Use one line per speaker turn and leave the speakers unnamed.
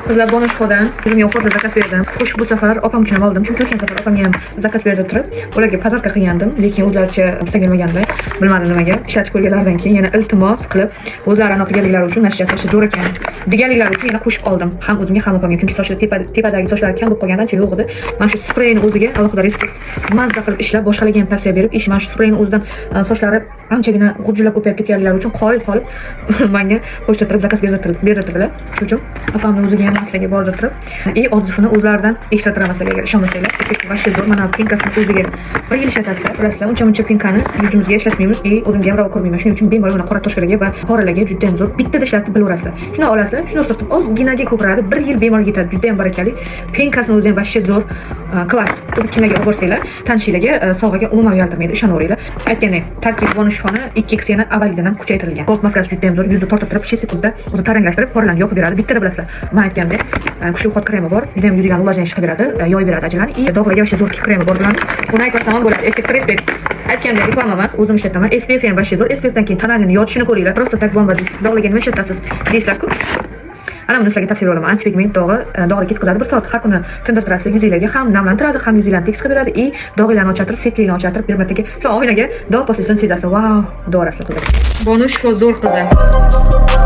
Qizlar, Bonu Shifodan o'zimga уход da заказ berdim. Xo'sh, bu safar opam uchun ham oldim, chunki o'tgan safar opamga ham заказ berdirib turib, ularga подарка qilgandim, lekin o'zlaricha kelmaganda, bilmadim nimaga. Ishlatib ko'rganlaridan keyin yana iltimos qilib, o'zlari anaqa qilganliklari uchun, natijasi yaxshi, zo'r ekan deganliklari uchun yana qo'shib oldim. Ham o'zimga, ham opamga, chunki sochlar tepadagi sochlari kam bo'lib qolgandan ancha yo'q edi. Mana shu spreyni o'ziga alohida респект, mazza qilib ishlab, boshqalarga ham tavsiya berib, ish mana shu spreyni o'zidan sochlari anchagina g'ujillab ko'payib ketganliklari uchun qoyil qolib, menga qo'shtirib заказ berdirdilar. Shuning uchun opamni o'ziga ham maslaga bordirtirib и отзыв ini o'zlaridan eshittirtiraman sizlarga, agar ishonmasanglar. Эффект вообще zo'r. Mana пенка sini o'ziga bir yil ishlatasizlar. Bilasizlar, uncha muncha пенка ni yuzimizga ishlatmaymiz и o'zimga ham ravo ko'rmayman. Shuning uchun bemalol mana qora точка larga va poralarga juda ham zo'r. Bittada ishlatib bilaverasizlar. Shuni olasizlar, shuni surtib, ozginaga ko'piradi, bir yil bemalol yetadi. Juda ham barakali. Пенка sini o'zi ham вообще zo'r, класс. Kimlarga olib borsanglar, tanishinglarga sovg'aga umuman uyaltirmaydi, ishonaveringlar. Aytgandek, tarkib Bonu Shifoni 2x yana avvalgidan ham kuchaytirilgan. Gold maskasi juda ham zo'r, yuzni tortib turib, 5 sekundda o'zi taranglashtirib, poralarni yopib beradi. Bittada bilasizlar. Man aytgandek, kuchli уход kremi bor, juda ham yuzga увлажнение chiqib beradi, yoyib beradi ajinlarni и dog'larga вообще zo'r kremi bor bularni. Uni aytmasam ham bo'ladi. Эффект респект. Aytgandek, reklama emas, o'zim ishlataman. SPF ham вообще zo'r. SPF dan keyin тональный ni yotishini ko'ringlar. Просто так bomba deysiz. Dog'larga nima ishlatasiz deysizlar-ku. Ana buni sizlarga tavsiya beraman. Антипигмент dog'i, dog'ni ketkazadi. Bir soat har kuni tindirtirasiz yuzinglarga, ham namlantiradi, ham yuzinglarni tekis qilib beradi и dog'inglarni ochartirib, sepkinglarni ochartirib, bir martaga shu oynaga dog' postlasini sezasiz. Vau, devorasizlar, qizlar. Bonu Shifo zo'r, qizlar.